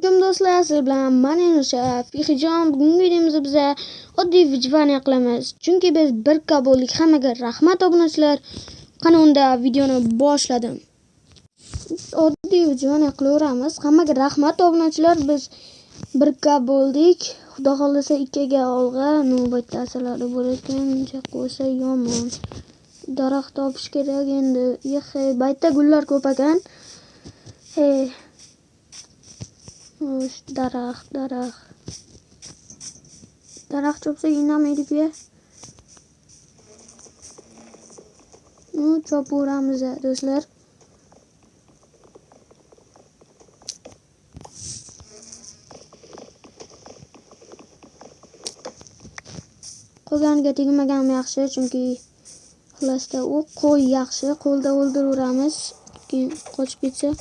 Alaykum do'stlar, siz bilan men Shafiqijon. Bugungi videomizda biz oddiy vijvaniya qilamiz. Chunki biz bir K bo'ldik. Hammaga rahmat obunachilar. Qani unda videoni boshladim. Biz oddiy vijvaniya qilaveramiz. Hammaga rahmat obunachilar. Biz 1K bo'ldik. Xudo xolasa 2 ga olg'a. Navbatda asalari bor ekan, uncha qo'ysa yomon. Daraxt topish kerak endi. Yehe, baytda gullar ko'p ekan. Hey. Xo'sh, daraxt. Daraxt chopsak indamaydi-ku. Nu chopaveramiz do'stlar. Qolganiga tegmaganim yaxshi, chunki xulosda u qo'y yaxshi, qo'lda o'ldiraveramiz, keyin qochib ketsa.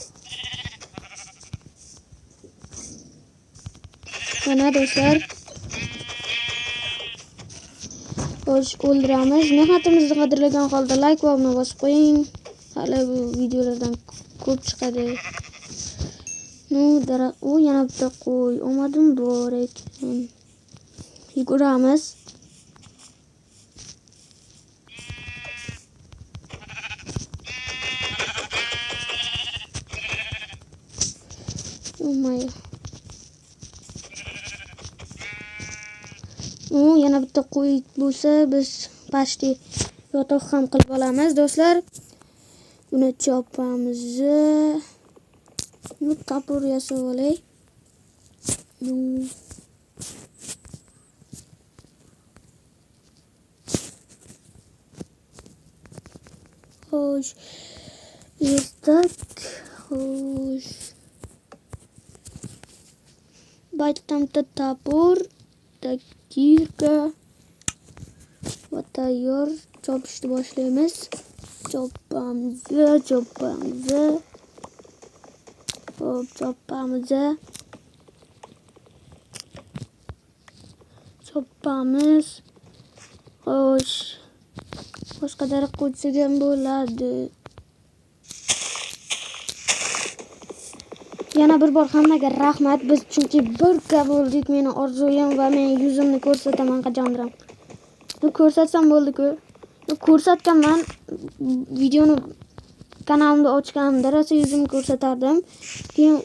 Mana do'stlar. Xo'sh, o'ldiramiz. Mehnatimizni qadrlagan holda like va obuna bosib qo'ying. Hali bu videolardan ko'p chiqadi. Nu, u yana bitta qo'y. Omadim bor ekan. Yuguramiz. Oh. Yana bitta qo'y bo'lsa, biz pashti yotoq ham qilib olamiz do'stlar. Buni chopamiz. Bu topor yasab olay. Xo'sh. Vertak. Xo'sh. Baytdan bitta topor, kirka va tayyor. Chopishni boshlaymiz. Chopamiz. Hop, chopamiz. Chopamiz. Xo'sh. Boshqa daraxt qo'ysak ham bo'ladi. Yana bir bor hammaga rahmat. Biz chunki 1K bo'ldik. Meni orzuyim va men yuzimni ko'rsataman qachondir. Bu ko'rsatsam bo'ldi-ku. Ko'rsatganman. Videoni kanalimda ochganimda rosa yuzimni ko'rsatardim. Keyin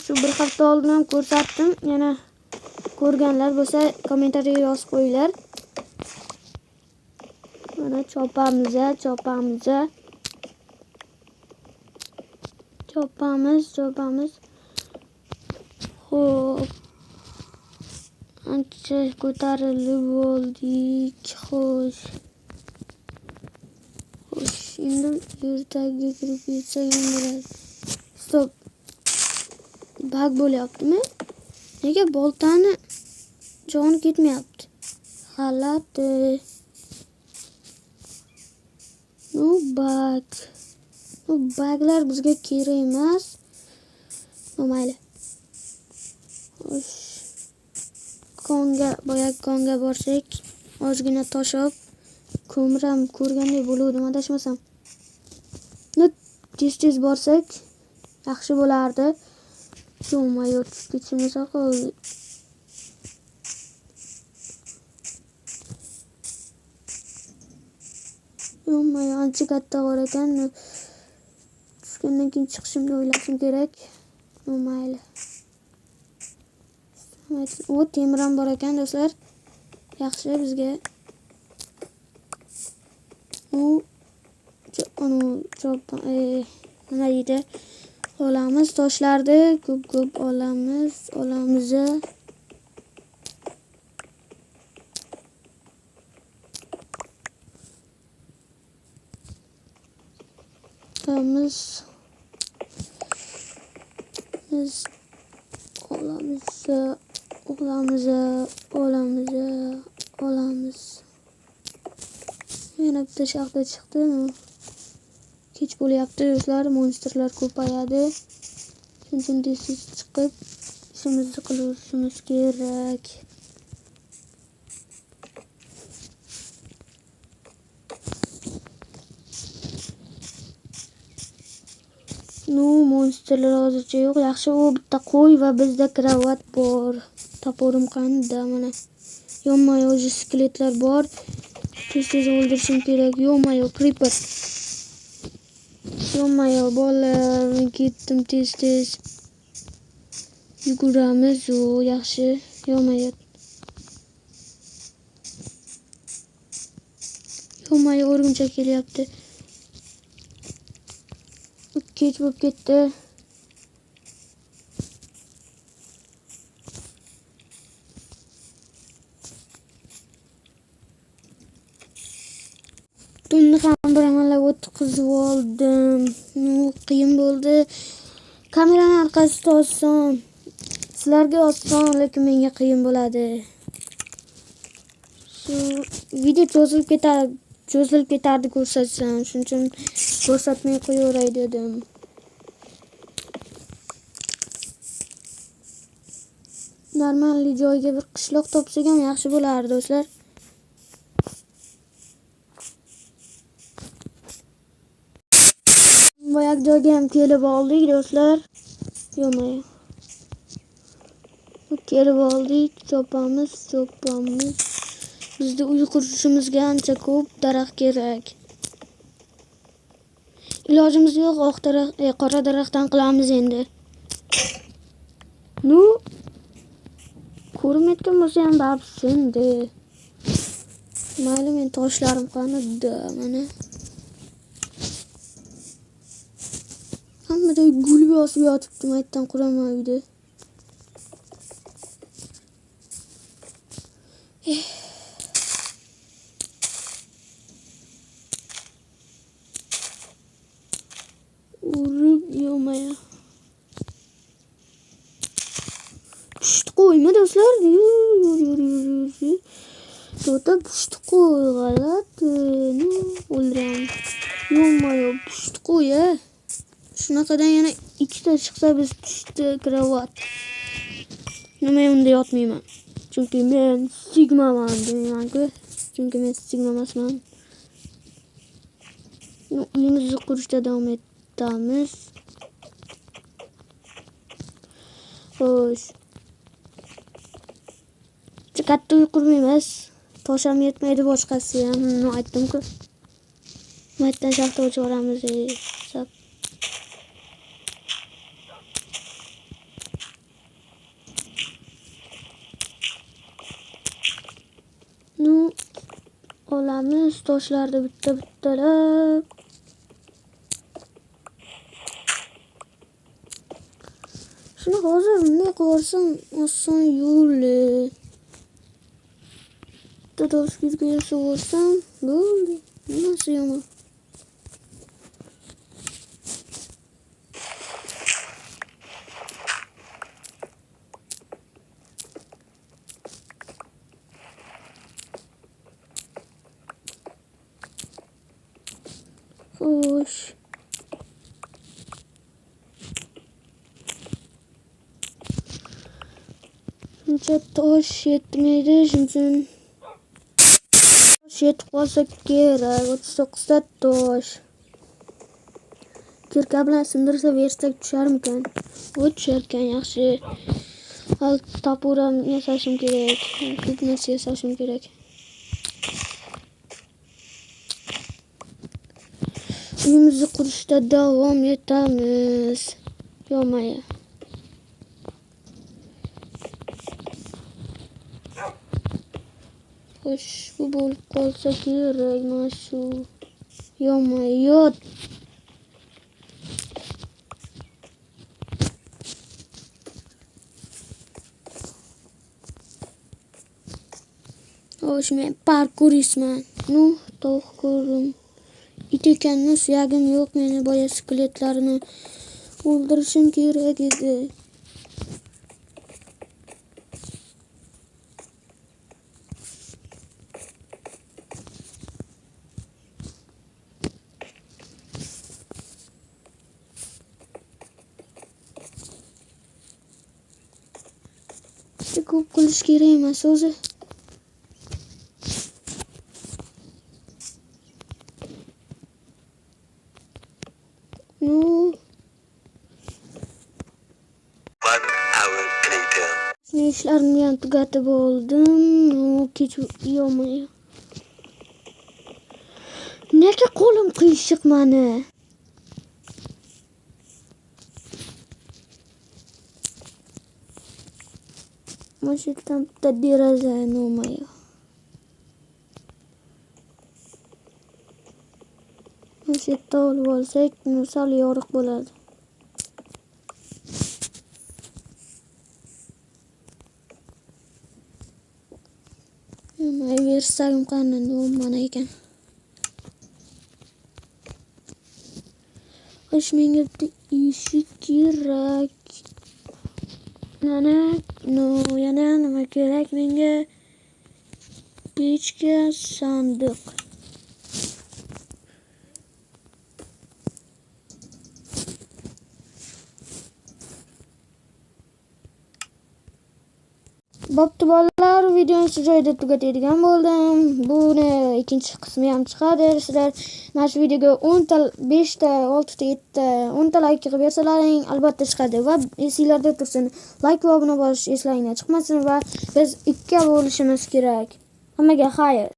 shu bir hafta oldin ham ko'rsatdim. Yana ko'rganlar bo'lsa kommentariyaga yozib qo'yinglar. Mana chopamiz. Chopamiz. Xo'p. Ancha ko'tarilib bo'ldik. Xo'sh. Xo'sh, endi yer tagiga kirib ketsak ham bo'ladi. Stop. Bug bo'lyaptimi? Nega boltani joni ketmayapti? G'alati. Nu bug. Bu buglar bizga kerak emas. Mayli. Xo'sh. Konga, boya konga borsak, ozgina tosh olib, ko'mir ham ko'rgandek bo'luvdim, adashmasam. Tez-tez borsak yaxshi bo'lardi. Yo'q, tushib ketishimiz qoldi. Yo'q, ancha katta g'or ekan. Tushgandan keyin chiqishimni o'ylashim kerak. Mayli. O temir ham bor ekan do'stlar. Yaxshi bizga. U nima deydi? Olamiz toshlarni, ko'p-ko'p olamiz, olamiz. Olamiz. Biz olamiz. Yana bitta shaxta chiqdi. Kech bo'lyapti do'stlar, monsterlar ko'payadi. Shuning uchun tez-tez chiqib ishimizni qilishimiz kerak. Nu, monsterlar hozircha yo'q. Yaxshi, u bitta qo'y va bizda kravat bor. Toporim qanida mana. Yonma-yon o'zi skeletlar bor. Tez-tez o'ldirishim kerak. Yonma-yon creeper. Yonma-yon bolalar, men ketdim tez-tez. Yuguramiz, u yaxshi. Yonma-yon. Yonma-yon o'rgimchak kelyapti. Kech bo'lib ketdi. Tunni ham bir amallab o'tkazib oldim. Qiyin bo'ldi. Kamerani orqasida oson. Sizlarga oson, lekin menga qiyin bo'ladi. Shu video cho'zilib ketar, cho'zilib ketardi ko'rsatsam. Shuning uchun ko'rsatmay qo'yaveray dedim. Normalli joyga bir qishloq topsak ham yaxshi bo'lardi, do'stlar. Boyagi joyga ham kelib oldik, do'stlar. Yo'q-yo'q. Kelib oldik, chopamiz, chopamiz. Bizda uy qurishimizga ancha ko'p daraxt kerak. Ilojimiz yo'q, oq daraxt, qora daraxtdan qilamiz endi. Nu, ko'rinmayotgan bo'lsa ham baribir sindi. Mayli, men toshlarim qanida mana. Hamma joy gul bosib yotibdi, maytdan quraman uyda. Urib yo'maya. Pushti qo'yma do'stlar. Yur yur yur yur. To'ta pushti qo'y g'alati. O'ldiramiz. Yo'maya pushti qo'y-a. Shunaqadan yana ikkita chiqsa biz pushti kravat. Nima unda yotmayman. Chunki men sigmaman deyman-ku. Chunki men sigma emasman. Uyimizni qurishda davom etamiz. Xo'sh. Katta uy qurmaymiz. Tosh ham yetmaydi, boshqasi ham. Aytdim-ku. Maytdan shaxta o'chib olamiz. Nu olamiz toshlarni bitta bittalab. Shuni hozir bunday qilsam oson yo'li. Bitta tosh yuzga yasab olsam bo'ldi. Nimasi yomon? Xo'sh. Shuncha tosh yetmaydi, shuning uchun tosh yetib qolsa kerak. 39 ta tosh. Kirka bilan sindirsa versak tusharmikan? O tusharkan, yaxshi. Hali topur ham yasashim kerak. Ko'p narsa yasashim kerak. Uyimizni qurishda davom etamiz. Yo'maya. Xo'sh, bu bo'lib qolsa kerak mana shu. Yo'maya. Xo'sh, men parkuristman. Nu, tovuq ko'rdim. It ekanmi, suyagim yo'q, meni boya skeletlarni o'ldirishim kerak edi. Ko'p qilish kerak emas o'zi. Nu, Ishlarimni ham tugatib oldim. Kech yo'qmi? Nega qo'lim qiyshiq mani? Mana shu yerdan bitta deraza nomay. Mana shu yerda olib olsak, sal yorug' bo'ladi. Nima versagim qani, mana ekan. Xo'sh, menga bitta eshik kerak. Mana, yana nima kerak menga? Pechka, sandiq. Bo'pti bolalar, videoni shu joyda tugatadigan bo'ldim. Buni ikkinchi qismi ham chiqadi. Sizlar mana shu videoga 10 ta, 5 ta, 6 ta, 7 ta, 10 ta like qilib bersalaring, albatta chiqadi va esinglarda tursin. Like va obuna bo'lish eslaringdan chiqmasin va biz 2 bo'lishimiz kerak. Hammaga xayr.